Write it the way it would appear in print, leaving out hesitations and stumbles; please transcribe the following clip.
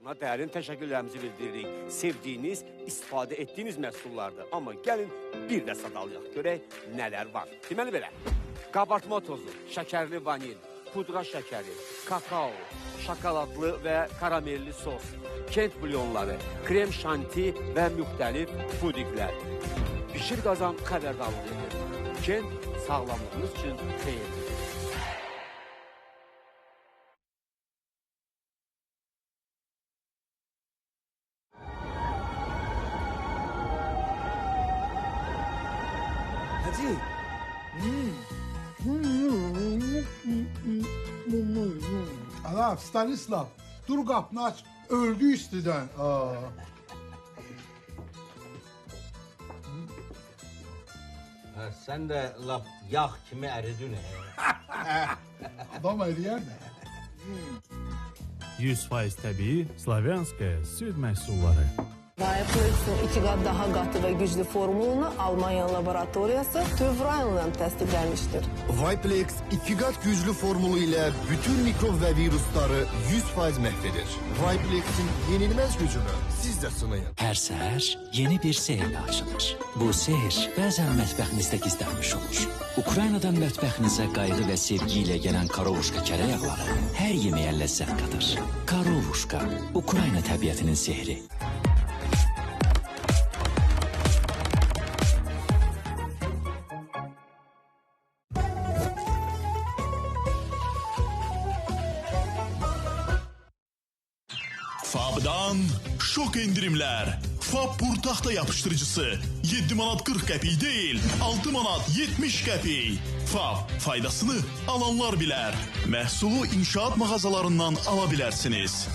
Dərin təşəkkürlərimizi bildiririk. Sevdiyiniz, istifadə etdiyiniz məhsullardır. Amma gəlin bir də sadalayaq, görək nələr var. Deməli belə, qabartma tozu, şəkərli vanil, pudra şəkəri, kakao, şokoladlı və karamelli sos, kent bulyonları, krem şanti və müxtəlif pudinglər. Bişir qazan xəbərdarlıq edir. Kent sağlamlığınız üçün xeyirdir. Hacı. Ana, Stanislav, dur qapını aç, öldü istidən. Aa. Ha, sən də lap yağ kimi əridin. Adam əriyər mi? 100% təbii Slavyanskaya süd məhsulları. Viaplex'in 2 qat daha qatı və güclü formulunu Almanya laboratoriyası TÜV Rheinland təsdiqləmişdir. Viplex 2 kat güçlü formulu ile bütün mikrop ve virüsleri 100% mahvedir. Viplex'in yenilmez gücünü siz de sınayın. Hər səhər yeni bir sehirlə açılır. Bu sehr bəzən mətbəxinizdə gizlənmiş olur. Ukraynadan mətbəxinizə qayğı və sevgi ilə gələn Karovuşka kərə yağları hər yeməyə ləzzət qatır. Karovuşka, Ukrayna təbiətinin sehri. Fabdan şok indirimlər. Fab purtaxta yapışdırıcısı 7 manat 40 qəpik deyil, 6 manat 70 qəpik. Fab faydasını alanlar bilər. Məhsulu inşaat mağazalarından ala bilərsiniz.